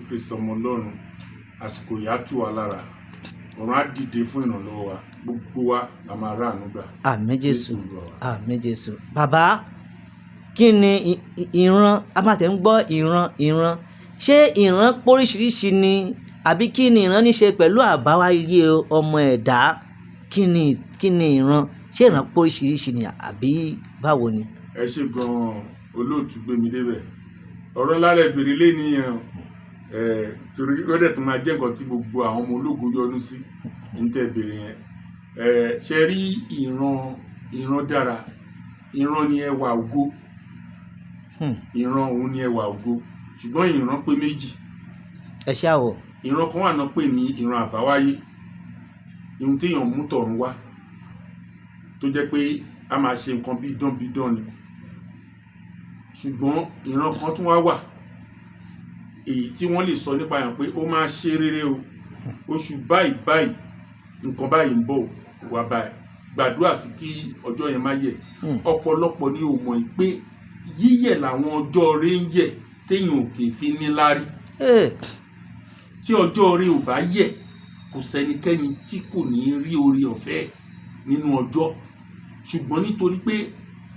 Kristi ọmọ Ọlọ́run, àsìkò yìí á tù wá lára, ọ̀run á dìde fún ìrànlọ́wọ́ wa, gbogbo wa la máa ráàánú gbà. Àmín Jésù. Jésù Olúwa wa. Àmín Jésù. Bàbá, kí ni ìran? A máa tẹ̀ ń gbọ́ ìran, ìran. Ṣé ìran póríṣiríṣi ni, àbí kí ni ìran ní ṣe pẹ̀lú àbáwáyé ọmọ ẹ̀dá? Kí ni ìran? Ṣé ìran póríṣiríṣi ni, àbí báwo ni? Ẹ ṣe gan-an, olóòtú gbé mi débẹ̀. Ọ̀rọ̀ ńlá lẹ bèrè lé nìyẹn o. Torí ó dẹ̀ tún máa jẹ́ nǹkan tí gbogbo àwọn ọmọ ológo yọ́nú sí ní tẹ́ bèrè yẹn. Ṣe rí ìran? Ìran dára, ìran ni ẹwà ògo. Ìran òun ni ẹwà ògo, ṣùgbọ́n ìran pé méjì. Ẹ ṣé àwọ̀. Ìran kan wà náà pè ní ìran àbáwáyé, ihun téèyàn mú tọ̀run wá, tó jẹ́ pé a máa ṣe nǹkan bí dán bí dán ni. Ṣùgbọ́n ìran kan tún wá wà, èyí tí wọ́n lè sọ nípa yàn pé ó máa ṣe rere o, oṣù báyìí báyìí, nǹkan báyìí ń bọ̀ wá báyìí, gbàdúrà sí kí ọjọ́ yẹn má yẹ̀. Ọ̀pọ̀lọpọ̀ ni ò mọ̀ pé yíyẹ̀ làwọn ọjọ́ rẹ̀ ń yẹ̀ téèyàn ò kì í fi ní láárí. Tí ọjọ́ orí ò bá yẹ̀, kò sẹ́nikẹ́ni tí kò ní rí oore ọ̀fẹ́ nínú ọjọ́. Ṣùgbọ́n nítorí pé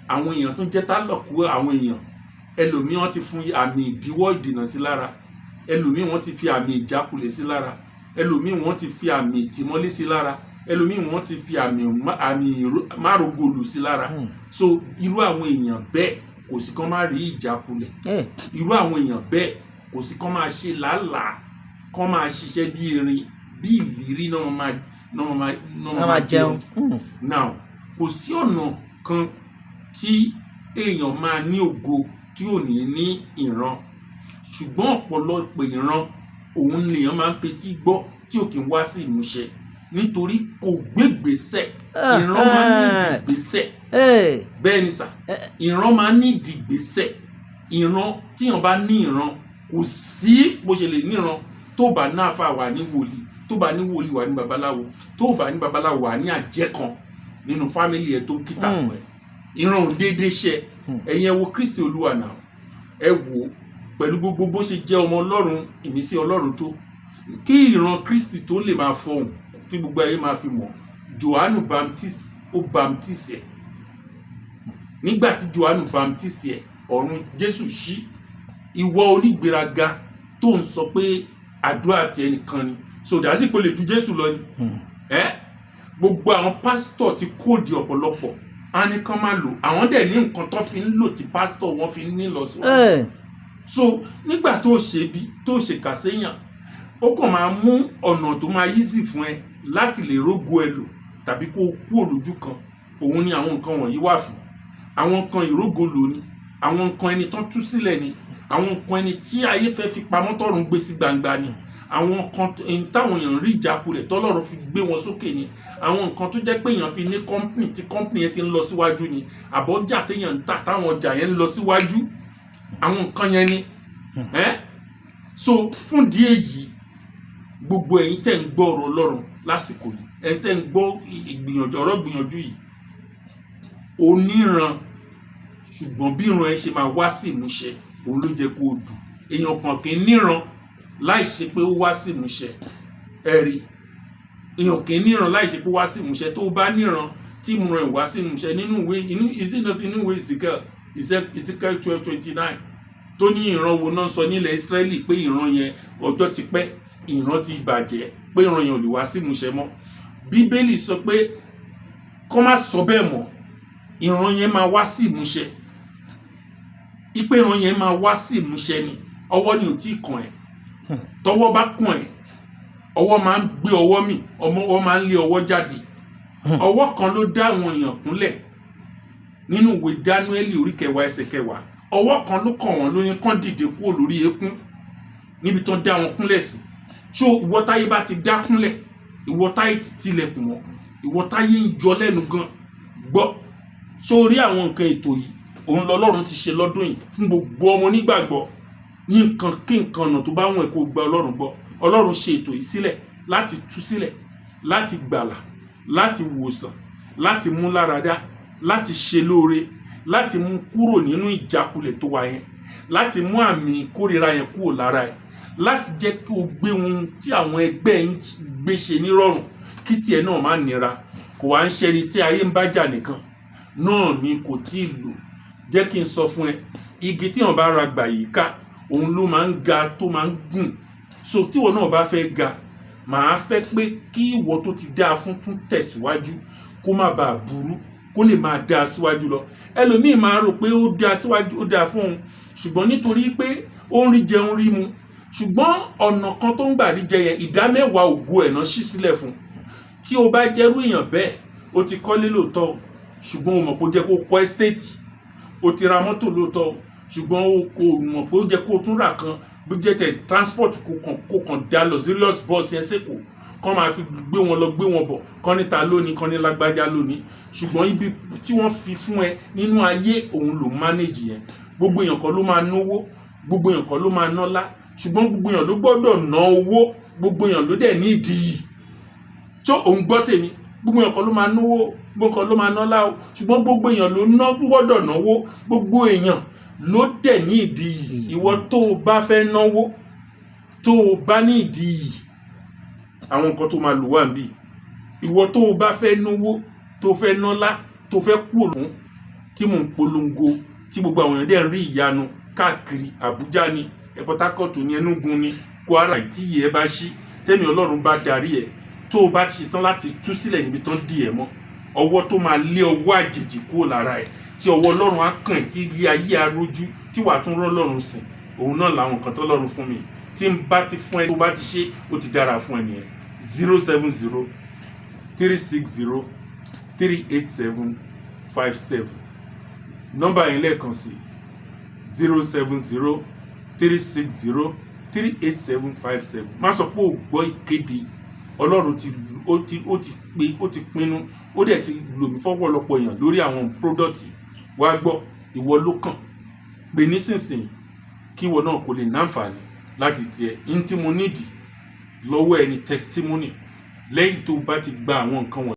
àwọn èèyàn tó ń jẹ́ tálọ̀kú, àwọn èèyàn ẹlòmíì, wọ́n ti fún àmì ìdíwọ́ ìdènà sí lára, ẹlòmíì, wọ́n ti fi àmì ìjákulẹ̀ sí lára, ẹlòmíì, wọ́n ti fi àmì ìtìmọ́lé sí lára, ẹlòmíì, wọ́n ti fi àmì márogolo sí lára. So irú àwọn èèyàn bẹ́ẹ̀, kò sí kán má rí ìjákulẹ̀. Irú àwọn èèyàn bẹ́ẹ̀, kò sí kán máa ṣe làálàá, kán máa ṣiṣẹ́ bí erin bí ìlérí náà máa náà Wọ́n máa jẹun. Now, kò sí ọ̀nà kan tí èèyàn máa ní ògo tí ò ní ní ìran, ṣùgbọ́n ọ̀pọ̀lọpọ̀ ìran òun lèèyàn máa ń fetí gbọ́ tí ò kí ń wá sí ìmúṣẹ, nítorí kò gbégbèsẹ̀. Ìran máa ń ní ìgbésẹ̀. Bẹ́ẹ̀ ni sà, ìran máa ń ní ìgbésẹ̀. Ìran, tíyàn bá ní ìran, kò sí bó ṣe lè níran tó bá ní àáfàá, wà ní wòlíì, tó bá ní wòlíì, wà ní babaláwo, tó bá ní babaláwo, wà ní àjẹ́ kan nínú family ẹ̀ tó ń kíta fún ẹ. Ìran ò ń déédéé ṣẹ. Ẹ̀yin, ẹ wo Kristi Olúwa náà, ẹ wò ó pẹ̀lú gbogbo bó ṣe jẹ́ ọmọ Ọlọ́run, ìmísí Ọlọ́run, tó kí ìran Kristi tó lè máa fọhùn tí gbogbo ayé máa fi mọ̀, Johannu Baptist ó baptist ẹ̀. Nígbà tí Johannu baptist ẹ̀, ọ̀run Jésù ṣí. Ìwọ onígbéraga tó ń sọ pé àdúrà ti ẹnìkan ni sòdásì pé lè ju Jésù lọ ni. Ẹ gbogbo àwọn pásítọ̀ ti kóòdì ọ̀pọ̀lọpọ̀ á ní kán máa lò, àwọn dẹ̀ ní nǹkan tó fi ń lò tí pásítọ̀ wọn fi ń ní lọ síwájú. So nígbà tó ṣe bí tó ṣe kà séyàn, ó kàn máa mú ọ̀nà tó máa easy fún ẹ láti lè rógo ẹ lò tàbí kó o kú òlójú kan. Òun ni àwọn nǹkan wọ̀nyí wà fún. Àwọn nǹkan ìrógo lò ní, àwọn nǹkan ẹni tán tú sílẹ̀ ni, àwọn nǹkan ẹni tí ayé fẹ́ fi pamọ́ tọ́run gbé sí gbangba ni, àwọn nǹkan ẹni táwọn èèyàn rí ìjákulẹ̀ tọ́lọ́run fi gbé wọn sókè ni, àwọn nǹkan tó jẹ́ pé èèyàn fi ní company tí company yẹn ti ń lọ síwájú ni, àbọ̀jà téèyàn ń tà táwọn ọjà yẹn ń lọ síwájú, àwọn nǹkan yẹn ni ẹ́. So fún díẹ̀ yìí, gbogbo ẹ̀yin tẹ́ ń gbọ́ ọ̀rọ̀ Ọlọ́run lásìkò yìí, ẹ̀yin tẹ́ ń gbọ́ ìgbìyànjú, ọ̀rọ̀ gbìyànjú yìí, oníran, ṣùgbọ́n bí ìran ẹ ṣe máa wá sí ìmúṣẹ, òun ló jẹ́ kó o dù. Èèyàn kan kì í níran láì ṣe pé ó wá sí ìmúṣẹ. Ẹ rí, èèyàn kì í níran láì ṣe pé ó wá sí ìmúṣẹ. Tó o bá níran tí ìmúran ẹ̀ wá sí ìmúṣẹ, nínú ìwé inú, is it not inú ìwé Ezekiel, Ezekiel 12:29, tó ní ìran wo náà sọ nílẹ̀ Ísírẹ́lì pé ìran yẹn, ọjọ́ ti pẹ́, ìran ti bàjẹ́, pé ìran yẹn ò lè wá sí ìmúṣẹ mọ́? Bíbélì sọ pé kọ́ má sọ bẹ́ẹ̀ mọ́, ìran yẹn máa wá sí ìmúṣẹ, ipe ìran yẹn máa wá sí ìmúṣẹ ni. Ọwọ́ ni ò tí ì kàn ẹ́. Tọwọ́ bá kàn ẹ́, ọwọ́ máa ń gbé ọwọ́ mì, ọmọ ọwọ́ máa ń lé ọwọ́ jáde. Ọwọ́ kan ló dá àwọn èèyàn kúnlẹ̀ nínú ìwé Dáníẹ́lì orí 10 ẹsẹ̀ 10. Ọwọ́ kan ló kàn wọ́n, ló ní kán dìde kúrò lórí eékún níbi tán dá wọn kúnlẹ̀ sí. So ìwọ táyé bá ti dá kúnlẹ̀, ìwọ táyé ti tilẹ̀kùn mọ́, ìwọ táyé ń yọ lẹ́nu gan, gbọ́ ṣó rí àwọn nǹkan ètò yìí, òun lọ́lọ́run ti ṣe lọ́dún yìí fún gbogbo ọmọ onígbàgbọ́ ní nǹkan kí nǹkan ọ̀nà tó bá wọn ẹ̀ kó gba Ọlọ́run gbọ́. Ọlọ́run ṣe ètò yìí sílẹ̀ láti tú sílẹ̀, láti gbàlà, láti wòsàn, láti mú láradá, láti ṣe lóore, láti mú kúrò nínú ìjákulẹ̀ tó wà yẹn, láti mú àmì ìkórira yẹn kúrò lára ẹ̀. Láti jẹ́ kí o gbé ohun tí àwọn ẹgbẹ́ ń gbé ṣe nírọ̀rùn, kí tiẹ̀ náà má nira. Kò wá ń ṣẹni tí ayé ń bá jà nìkan náà ni kò tí ì lò. Jẹ́ kí n sọ fún ẹ, igi tí wọ́n bá ra gbà yìí ká, òun ló máa ń ga, tó máa ń gùn. So tíwọ náà bá fẹ́ ga, màá fẹ́ pé kí ìwọ tó ti dáa fún tún tẹ̀síwájú, kó má bàa burú, kó lè máa dáa síwájú lọ. Ẹlòmíì máa rò pé ó dáa síwájú, ó dáa fún òun, ṣùgbọ́n nítorí pé ó ń rí jẹun rí mu, ṣùgbọ́n ọ̀nà kan tó ń gbà rí jẹ yẹn, 10% ògo ẹ̀ náà ṣí sílẹ̀ fún. Tí o bá jẹ́rú èèyàn bẹ́ẹ̀, o ti kọ́lé lóòótọ́, ṣùgbọ́n o mọ̀ pé ó jẹ́ kó kọ́ estate. O ti ra mọ́tò lóòótọ́, ṣùgbọ́n o kò mọ̀ pé ó jẹ́ kó o tún rà kan, bó jẹ́ tẹ̀ transport, kó kàn dá luxurious bus yẹn sẹ́kọ̀ọ́, kán máa fi gbé wọn lọ, gbé wọn bọ̀, kán níta lónìí, kán ní lágbájá lónìí. Ṣùgbọ́n ibi tí wọ́n fi fún ẹ nínú ayé, òun ló manage yẹn. Gbogbo èèyàn kan ló máa náwó, gbogbo èèyàn kan ló máa nọ́lá, ṣùgbọ́n gbogbo èèyàn ló gbọ́dọ̀ ná owó, gbogbo èèyàn ló dẹ̀ ní ìdí yìí tó òun gbọ́ tèmi. Gbogbo èèyàn kan ló máa náwó, gbogbo kan ló máa nọ́lá o, ṣùgbọ́n gbogbo èèyàn ló ná gbọ́dọ̀ náwó, gbogbo èèyàn ló dẹ̀ ní ìdí yìí. Ìwọ tó o bá fẹ́ náwó, tó o bá ní ìdí yìí, àwọn nǹkan tó máa lò wà níbí. Ìwọ tó o bá fẹ́ náwó, tó fẹ́ nọ́lá, tó fẹ́ kú òun tí mò ń polongo, tí gbogbo àwọn èèyàn dẹ̀ ń rí ìyanu káàkiri, Àbújá ni, Port Harcourt ní, Enugu ní, Kwara, tí iyì ẹ bá ṣí, tẹ́mi Ọlọ́run bá darí ẹ, tó o bá ti ṣetán láti tú sílẹ̀ níbi tán dì ẹ́ mọ́, ọwọ́ tó máa lé ọwọ́ àjèjì kúrò lára ẹ̀, tí ọwọ́ Ọlọ́run á kàn ẹ́, tí ilé ayé arójú, tí wàá tún rọ́ Ọlọ́run sìn, òun náà làwọn nǹkan tọ́lọ́run fún mi. Tí n bá ti fún ẹ, tó bá ti ṣe, ó ti dára fún ẹ nìyẹn. 07036038757. Nọ́mbà yẹn lẹ́ẹ̀kan sí, 07036038757. Má sọ pé ò gbọ́ ìkéde. Ọlọ́run ti ó ti ó ti pé, ó ti pinnu, ó dẹ̀ ti lò mí fọ́pọ̀lọpọ̀ èèyàn lórí àwọn product. Wá gbọ́, ìwọ ló kàn. Pè nísinsìnyí kí ìwọ náà kò lè náǹfààní láti tiẹ̀ ní tí mo nídìí lọ́wọ́ ẹni testimony lẹ́yìn tó bá ti gba àwọn nǹkan wọ̀nyí.